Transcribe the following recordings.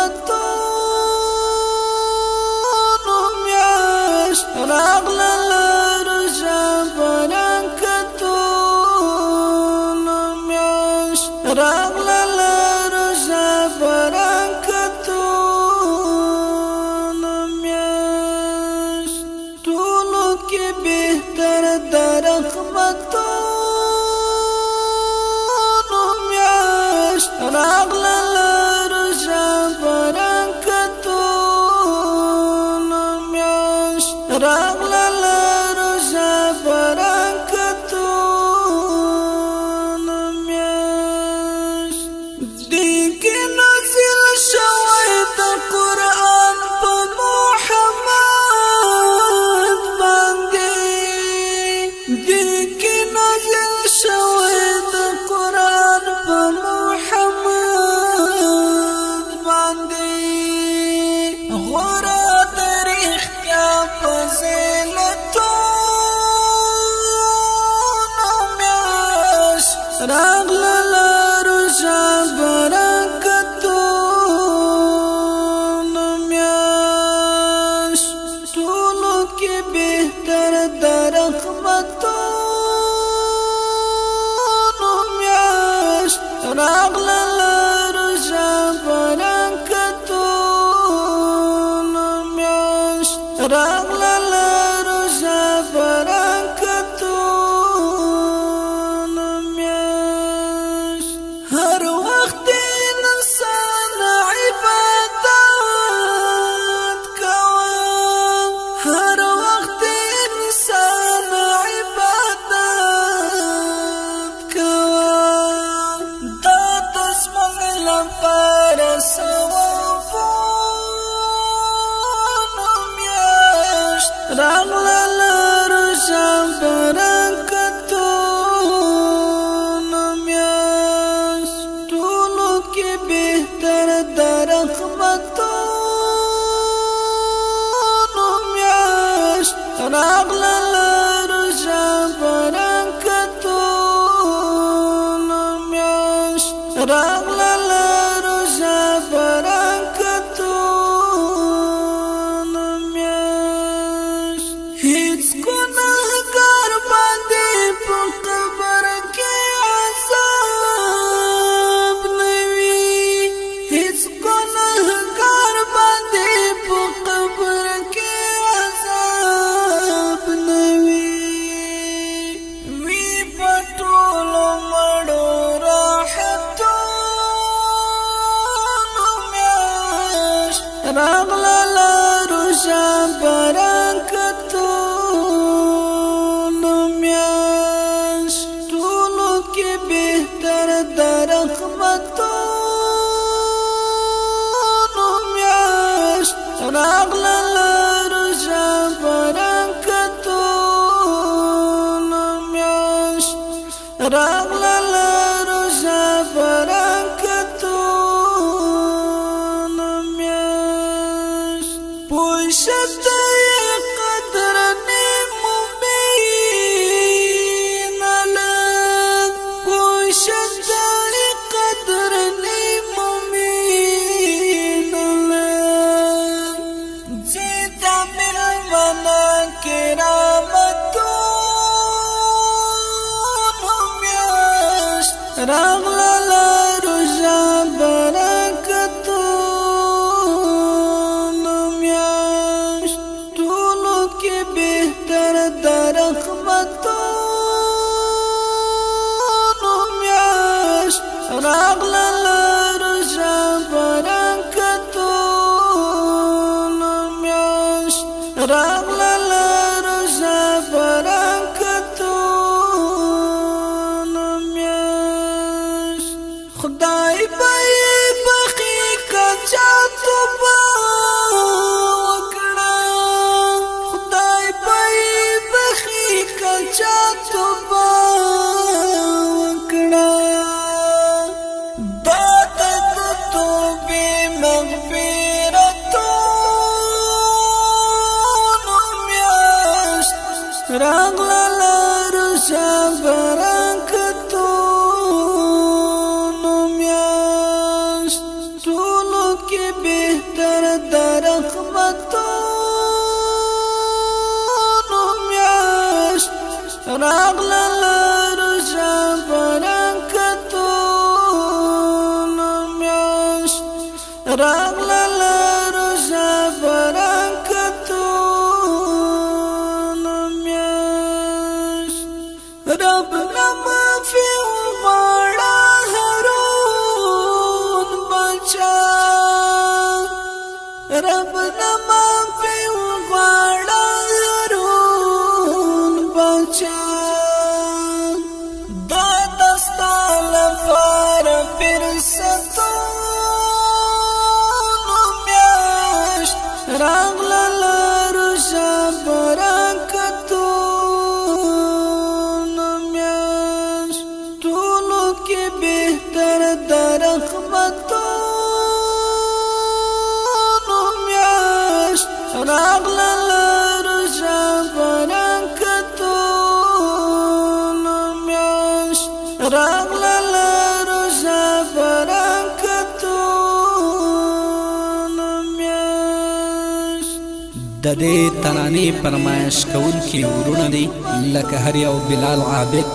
رحمتونو میاشت، راغله روژه برکتونو میاشت، راغله روژه برکتونو میاشت. ټولو کې بهتر د رحمتونو میاشت، راغله روژه برکتونو میاشت، راغله روژه برکتونو میاشت. دې کې نازل شوی د قرآن په محمد باندې، دې کې نازل شوی د قرآن په محمد باندې. غوره د رښتیا فضیلتونو میاشت، راغله روژه برکتونو میاشت. ټولو کې بهتر د رحمتونو میاشت، راغله روژه برکتونو میاشت، راغله روژه برکتونو میاشت. هر وخت انسان عبادت کوه، هر وخت انسان عبادت کوه، دا د زموږ لپاره ثوابونو میاشت، راغله روژه برکتونو میاشت. ټولو کې بهتر د رحمتونو میاشت، راغله روژه برکتونو میاشت، راغله روژه برکتونو میاشت. هیڅ ګناهګار باندې په قبر کې عذاب نه وي، هیڅ ګناهګار باندې په قبر کې عذاب نه وي، وي په ټولو مړو راحتونو میاشت، راغله روژه برکتونو میاشت. ټولو کې بهتر د رحمتونو میاشت، راغله روژه برکتونو میاشت، راغله روژه برکتونو میاشت. پوه شه ته قدر مؤمن لږ، پوه شه ته قدر مؤمن لږ، چې د مېلمنه کرامتونو میاشت، راغله روژه برکتونو میاشت. ټولو کې بهتر د رحمتونو میاشت، راغله روژه برکتونو میاشت، راغله روژه برکتونو میاشت. خدای به یې بخښي که چا توبه وکړه، خدای به یې بخښي که چا توبه وکړه، دا د توبې مغفرتونو میاشت، راغله روژه برکتونو میاشت. ټولو کې راغلل روژه برکتونو میاشت، راغلل روژه برکتونو میاشت. رب نه معافي وغواړه هارون بچا، رب نه معافي وغواړه هارون بچا. دا دستا لپاره فرصتونو میاشت، راغلل روژه برکتونو میاشت. ټولو کې بهتر د رحمتونو میاشت، راغلل روژه برکتونو میاشت، راغلل روژه برکتونو میاشت. د دې ترانې فرمایش کوونکي ورونه دي لکه هر یو بلال عابد،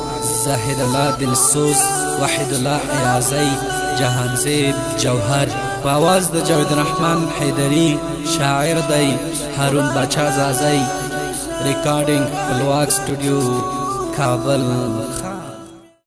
زاهد الله دلسوز، وحید الله ایازی، جهانزیب جوهر. په आवाज د جاوید الرحمن حیدری، شاعر دی هارون باچا ځاځی. ریکارډینګ خپلواک سټوډیو، کابل.